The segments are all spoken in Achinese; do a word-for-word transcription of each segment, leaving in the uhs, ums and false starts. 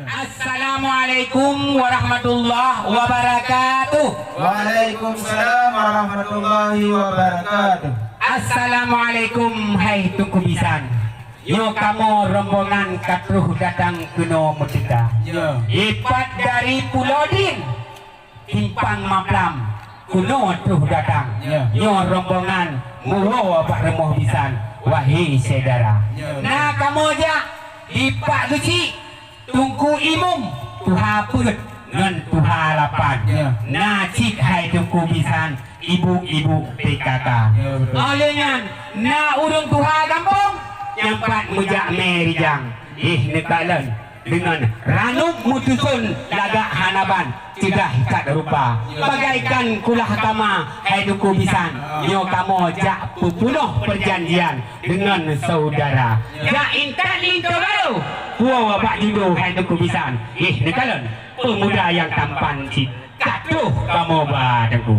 Assalamualaikum warahmatullahi wabarakatuh. Waalaikumsalam warahmatullahi wabarakatuh. Assalamualaikum, hai Teungku Bisan. Nyoe kamoe rombongan ka troh datang keunoe meuteuka. Ya. Ipat dari Pulo Ding, Simpang Maplam, keunoe troh datang. Ya. Nyoe rombongan meuwoe bak rumoh Bisan, wahé syedara. Ya. Na kamoe jak di Pak Geuchik, Teungku Imum, Tuha Peuet ngon Tuha Lapan. Ya. Na cit hai Teungku Bisan, ibu-ibu P K K. Ya, betul. Óh lheueh nyan, na ureuëng tuha gampông nyang pat meujak mé rijang. Ih, neukalon deungon ranup meutuson lagak hana ban, ceudah that rupa. Bagaikan kulah kama, hai Teungku Bisan, nyoe kamoe jak peupeunoh peujanjian deungon syedara. Jak intat linto barô, puwoe bak judo hai Teungku Bisan. Ih, neukalon peumuda nyang tampan cit ka troh kamoe ba Teungku.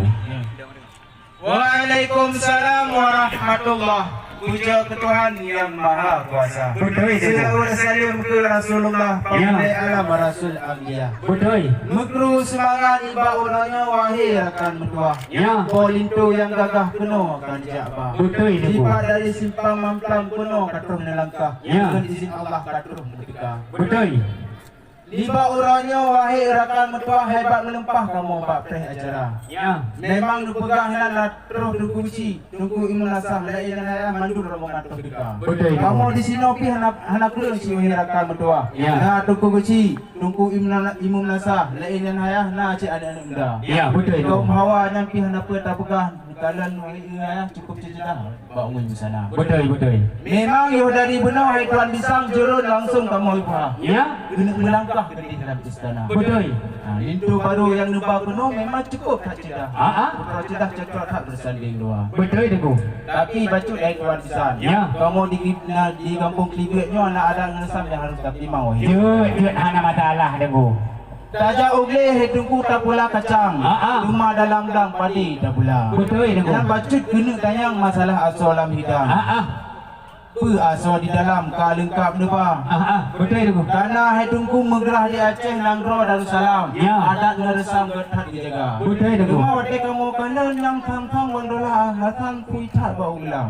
Waalaikumsalam warahmatullah. Puja keu Tuhan Yang Maha Kuasa. Beutôi, Teungku. Seulaweuet saleuem keu Rasulullah, ya, pangulée alam Rasul Anbiya. Beutôi. Meukru seumangat nibak uroe nyoe, wahé rakan meutuwah. Ya. Po linto nyang gagah keunoe ka neujak ba. Beutôi, Teungku. Dipat dari Simpang Maplam keunoe ka troh neulangkah. Ya. Deungon izin Allah ka troh neuteuka. Beutôi. Nibak uroe nyoe, wahé rakan meutuwah, hai bak meulimpah kamoe bak preh acara. Ya. Memang neupeugah nan na troh Teungku Geuchik, Teungku Imum Nasah, laén nyan ayah, mandum rombongan troh teuka. Beutôi, Teungku. Kamoe disinoe pih hana, hana kureueng cit, wahé rakan meutuwah. Ya. Na Teungku Geuchik, Teungku Imum Na-, Imum Nasah, laén nyan ayah, na cit aneuk-aneuk muda. Ya, beutôi, Teungku. Kaum hawa nyan pih hana peue tapeugah, neukalon wahé ayah, cukup ceudah bak umu Imum Nasah. Beutôi, beutôi. Memang yoh dari bunoe, hai Tuan Bisan, jurôn langsong kamoe peugah. Ya. Keuneuk meulangkah keudeh lam istana. Beutôi. Ha, linto barô nyang neuba keunoe memang cukup that ceudah. Ha, ha. Putra ceudah cocok that beusandeng dua. Beutôi, Teungku. Tapi bacut, hai Tuan Bisan. Ya. Kamoe di, na, di gampông Keulibiet nyoe na adat ngon reusam nyang harôh tatimang, wahé. Jeuet, jeuet, hana masalah, Teungku. Tajak u glé, hai Teungku, tapula kacang. Ha, ha. Teuma dalam dang padé tapula. Beutôi, Teungku. Nyan bacut keuneuk tanyong masalah asoe lam hidang. Ha, ha. Peue asoe di dalam ka leungkap neuba. Ah, ah, beutôi, Teungku. Kana hai Teungku meugrah di Aceh nanggroe Darussalam. Ya. Adat ngon reusam gét that geujaga. Beutôi, Teungku. Teuma watée kamoe kalon nyang thang-thang wan dola, Hasan pui that bak u geulam.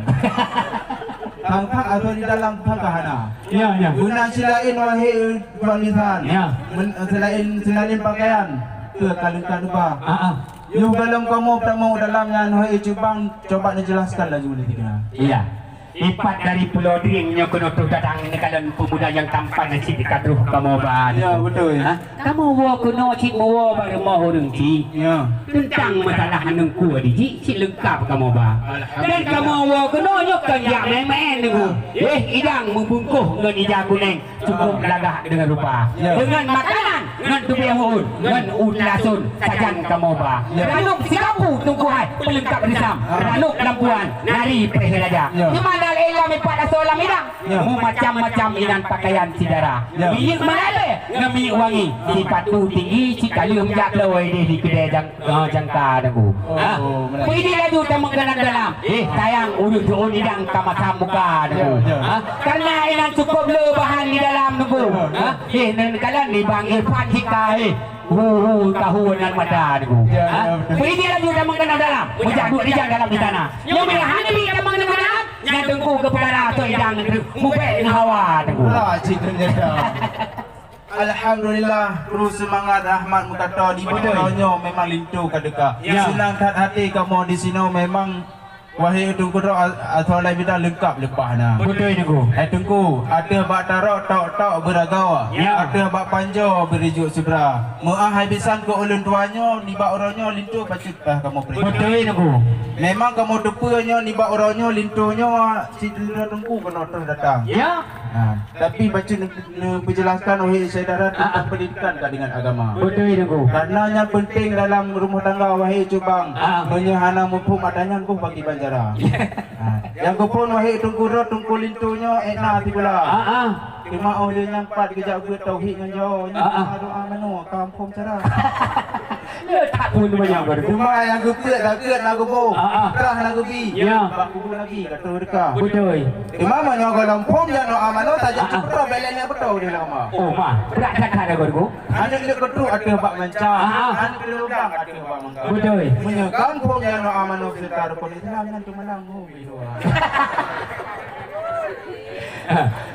Thang-thang asoe di dalam thang ka hana. Ya, ya. Meunan silaén wahé Tuan Bisan. Ya. Men-, silaén, silaén pakaian, peue ka leungkap neuba. Ah, ah. Yoh gohlom kamoe tamong u dalam nyan, wahé Cubang, coba neujelaskan laju lé sigoe. Iya. Ipat dari Pulo Ding nyoe keunoe troh datang, neukalon peumuda nyang tampan cit ka troh kamoe ba. Ya, beutôi. Ha? Kamoe woe keunoe cit meuwoe bak rumoh ureuëng cit. Ya. Teuntang masalah aneuk kue dijik cit leungkap kamoe ba. Alhamdulillah. Dan kamoe woe keunoe nyoe kon jak maén-maén, Teungku. Ya. Eh, idang meubungkoh ngon ija kuneng. Cukup lagak deungon rupa. Ya. Deungon makanan, ngon tubéh uun, ngon u teulason, sajan kamoe ba. Ya. Ranub sikapu tungkuhan, peuleungkap reusam. Ah. Ranub lampuan, nari preh raja. Ya. Di mana lé lam ipat asoe lam idang? Ya. Meumacam-macam inan pakaian syedara. Ya. Minyeuk meulabeh, ngon minyeuk wangi. Sipatu tinggi, sikaleuem jak lawai deh di keudè jang Ah, jangka, Teungku. Oh, ha? Beuna. Peuidi laju tamong keunan dalam. Eh, sayang, ureuëng teuôn idang ka masam muka, Teungku. Ya, ya. Ha? Karena inan cukup le bahan di dalam, Teungku. Ya, ya. Ha? Eh, neukalon ni Bang Irfan jika, eh. Hu, hu, tahu nan mata, Teungku. Ya, ha? Ya, betul. Peuidi laju tamong keunan dalam. Meujak duek rijang dalam istana. Nyoe bila hana bi tamong keunan dalam, nyan Teungku keu peukara asoe idang, mubèk ngon hawa, Teungku. Ah, cit ternyata. Alhamdulillah, kru seumangat Ahmad meukato di Beutôi. Bunoe nyoe memang linto ka teuka. Ya. Seunang that até kamoe disinoe memang, wahé Teungku Dok, a-, asoe lam idang leungkap leupah na. Beutôi, Teungku. Hai Teungku, ateueh bak tarok tok-tok beuragoe, Ya. ateueh bak panjoe beurijuek subra. Meuah hai bisan keu ulôn tuha nyoe, nibak uroe nyoe linto bacut bah kamoe peurintah. Beutôi, Teungku. Memang kamoe teupeue nyoe nibak uroe nyoe linto nyoe cit linto Teungku keunoe troh datang. Ya. Ha, tapi bacut Neupeujeulaskan wahé syedara teuntang pendidikan ka deungon agama. Beutôi, Teungku. Karena nyang peunteng dalam rumoh tangga, wahé Cubang, meunyoe hana muphom ata nyan boh pakriban cara. Ha, nyang geuphon wahé Teungku Rot, Teungku Linto nyoe ék na sibula. Teuma óh lheueh nyan pat geujak beuet tauhid ngon Jawa, nyan doa-doa manoe ka muphom cara. Le that pun banyak baru. Teuma nyang geupeuet na geuet na geuboh, ah, ah, trah na geubi. Ya. Bak kubu Nabi ka troh deuka. Beutôi. Teuma meunyoe gohlom phom nyang doa manoe sajan, ah, ah, cit peutroh bèk lé nyang beutôi di lama. Oh, ma, brat that-that dah guru. Aneuk leuet keutrok ateueh bak manca. Ah, ah. Aneuk leuet udang ateueh bak mangga. Beutôi. Meunyoe kan phom nyang doa manoe seureuta rukon Islam nyan teumalang.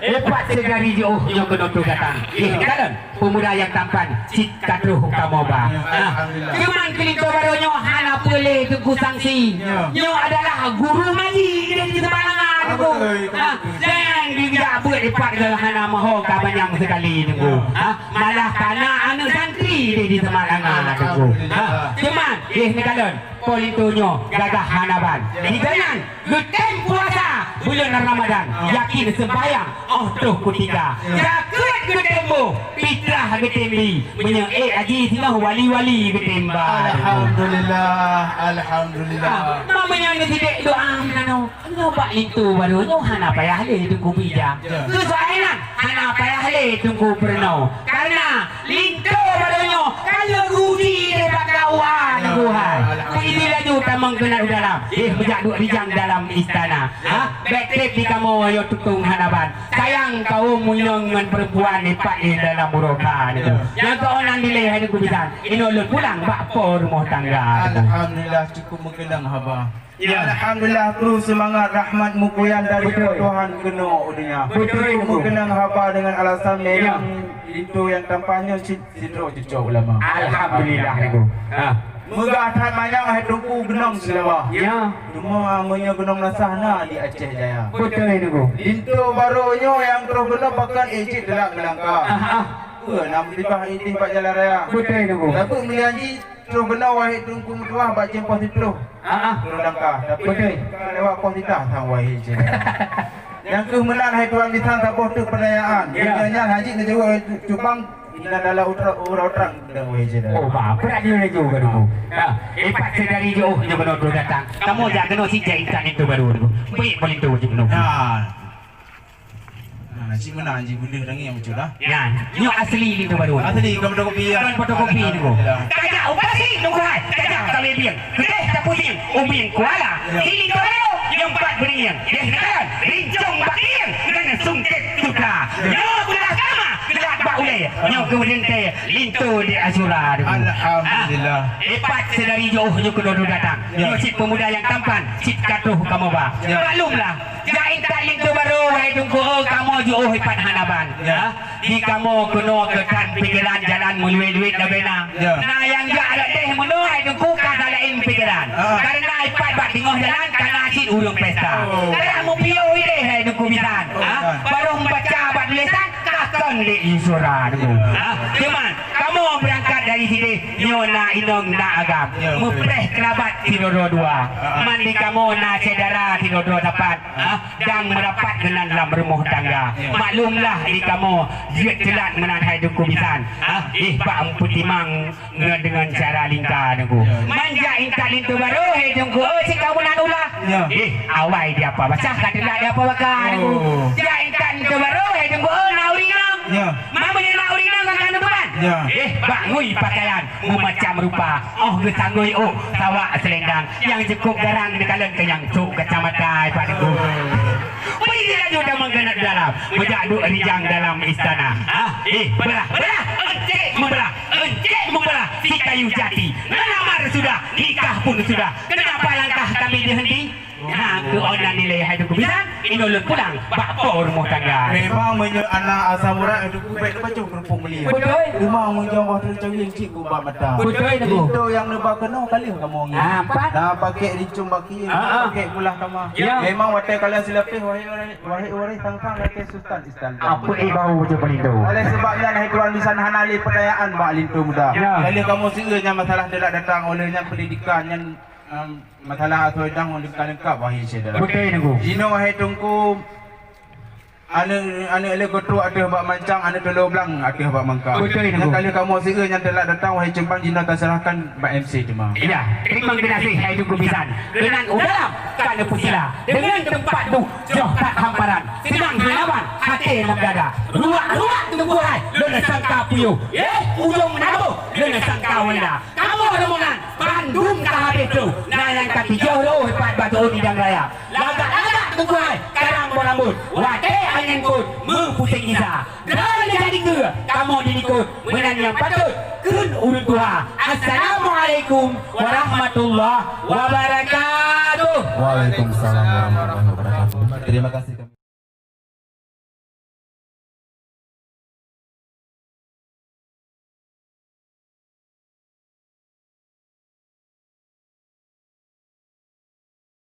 Ipat seugari jiôh nyoe keunoe troh datang. Eh, kalon, peumuda nyang tampan cit ka troh kamoe ba. Ha. Alhamdulillah. Cuman keu linto barô nyoe hana peue lé Teungku sangsi. Ya. Nyoe adalah guru ngaji di Seumang Langa, Teungku. Betul, betul. Ha. Dan geujak beuet ipat geuh hana meuho ka manyang seukali, Teungku. Ya. Ha. Malah kana aneuk santri di Seumang Langa, Teungku. Ha. Alhamdulillah. Cuman, eh, neukalon, po linto nyoe gagah hana ban. Ya. Di jalan Geutem puasa buleuen Ramadan, yakin seumbahyang óh troh kutika. Zakeuet geutem boh, fitrah geutem bi. Meunyoe ék haji singoh wali-wali geutem ba. Alhamdulillah, alhamdulillah. Ah, ma meunyoe neusidék doa meunan, nyoe bak linto barô nyoe hana payah lé Teungku bijang. Ya. Keu soai nyan, hana payah lé Teungku peurunoe. Karena linto barô nyoe ka lheueh geuji lé bak K U A, Teungku hai. Alhamdulillah. Peuidin laju tamong keunan u dalam. Eh, meujak duek rijang dalam istana. Ha? Bèk trép di kamoe yo tutong hana ban. Sayang kaum meunyoe ngon peurempuan ipat di dalam uroe ka, Teungku. Nyang keu onan dilèe hai Teungku bisan. Inoe lôn pulang bak po rumoh tangga, Teungku. Alhamdulillah, cukup meukeunong haba. Ya. Alhamdulillah, kru seumangat rahmat meukuyan dari Tuhan keunoe u donya. Betul, Teungku. Meukeunong haba dengan alasan memang linto nyang tampan nyoe cit sidroe cucoe ulama. Alhamdulillah, Teungku. Ha. Meugah that manyang hai Teungku geunong Seulawa. Ya. Cuma meunyoe geunong Nasah na di Aceh Jaya. Betul, Teungku. Linto barô nyoe nyang troh keunoe pakat ék cit telat meulangkah. Ah, ah. Peue na meudibah idéh bak jalan raya. Betul, Teungku. Tapi meujanji Troh keunoe wahé Teungku meutuah bak jeuem poh siplôh. Ah, ah. Troh langkah, tapi ka lewat poh sitah sang wahé jeuem. Nyang keuh meunan hai tuan bisan saboh teuk peunayaan. Ya. Nyan haji neujaweueb cubang inan dalam utra-, uroe trang dan wahé jeuem. Oh, bah, brat nyoe laju baru. Ah, ipat seugari jiôh nyoe keunoe troh datang. Kamoe jak keunoe sijak intat linto barô. Baik, boleh tu je keunoe. Ya. Ha, cit meunan jih beuleuh tangieng bacut dah. Nyan, nyoe asli linto barô. Asli, bukan fotokopi, ya. Bukan fotokopi, Teungku. Alhamdulillah. Tajak u Tasik, Teungku hai. Tajak ka bieng. Keudeh tapusieng, ubeng kuala. Ya. Di linto barô, nyoe pat beungieng. Deh neukalon, rincong bak ieng, ngon sungkét sutra. Ya. Nyoe kulah kama, keulak bak ulèe. Nyoe keu meudentée, linto di asyura, Teungku. Alhamdulillah. Ha? Ipat seugari jiôh nyoe keunoe datang. Ya. Nyoe cit peumuda nyang tampan, cit ka troh kamoe ba. Ya. Maklumlah, Jak intat linto barô, wahé Teungku, kamoe jiôh ipat hana ban. Ya. Di kamoe keunoe keu that pikeran jalan meuluwet-luwet leubeh na. Ya. Na nyang jak rot deh meunoe, hai Teungku, ka talaén pikeran. Ah. Karena ipat bak teungoh jalan ka na cit ureueng pesta. Oh. Ka mupiôh idéh, hai Teungku bisan. Oh, ha? Kan. Barô meubaca bak tulésan, ka kon lé syedara, Teungku. Ya. Ha? Cuman, kamoe beurangkat dari sidéh, nyoe na inong na agam. Ya, betul. Meupreh keurabat sidroe-droe dua. Ah, ah. Man di kamoe na syedara sidroe-droe sapat. Ha? Dan meurapat keunan lam rumoh tangga. Ya. Maklumlah di kamoe jeuet teulat meunan hai Teungku bisan. Ha? Eh, bak meupeutimang ngon deungon cara lingka, Teungku. Ya. Man jak intat linto barô, hai Teungku, oh, cit ka meunan ulah. Ya. Eh, awai di apa basah, ka teulat di apa baka, Teungku. Oh. Jak intat linto barô, hai Teungku, oh, na ureueng inong. Ya. Man meunyoe na ureueng inong ngon kanu tuban. Ya. Eh, bak ngui pakaian meumacam rupa. Oh, geusangui ôk, sawak seulendang. Nyang cukôp garang neukalon keu nyang cok kacamata, ipat Teungku. Peue laju tamong keunan dalam, meujak duek rijang dalam istana. Ha? Eh, beulah, beulah, encik meubeulah, encik meubeulah, si kayu jati. Ngelamar sudah, nikah pun sudah. Kenapa langkah kami dihenti? Nah, keu onan dilèe hai Teungku bisan, inoe lôn pulang bak po rumoh tangga. Memang meunyoe aneuk asam urat Teungku bèk neubacut keurumpok mulia. Beutôi. Cuma meunyoe boh teucaweng cit bak mata. Beutôi, Teungku. Linto nyang neuba keunoe ka lheueh kamoe ngieng. Ah, pat. Na pakèk rincong bak keuieng, ah, ah, pakèk kulah kama. Ya. Memang watèe kalon silapéh, wahé, wahé, wahé, sang-sang lakèe Sultan Iskandar. Apa eh bau je pelinto? Oleh sebab nyan, hai tuan bisan, hana lé peutanyaan bak linto muda. Ya. Ka lheueh kamoe seueu nyan masalah teulat datang, oleh nyan pendidikan nyan, em, masalah asoe dang leungkap-leungkap, wahé syedara. Beutôi, Teungku. Jinoe, wahé Teungku, aneuk, aneuk lé geutrok ateueh bak mancang, aneuk tulô blang ateueh bak mangka. Beutôi, Teungku. Nyang ka lheueh kamoe seueu nyang teulat datang, wahé Cumbang, jinoe taserahkan bak M C Cumbang. Iya, teurimong geunaséh, hai Teungku bisan. Keunan u dalam ka neupeusila. Deungon teumpat duek, jroh that hamparan. Seunang hana ban, até lam dada. Ruak-ruak Teungku hai, lôn sangka puyôh. Eh, ujong na boh. Na sangka wenda. Kamoe rombongan bandum ka habéh troh. Na nyang ka tijoh rôh pat bak geuôn idang raya. Lagak-lagak teukuai karang beurambôt. Watée angén pôt meupuseng gisa. Droeneuh jadi keue kamoe dilikot. Meunan nyang patôt kheun ulôn tuha. Assalamualaikum warahmatullahi wabarakatuh. Waalaikumsalam warahmatullahi wabarakatuh. Terima kasih.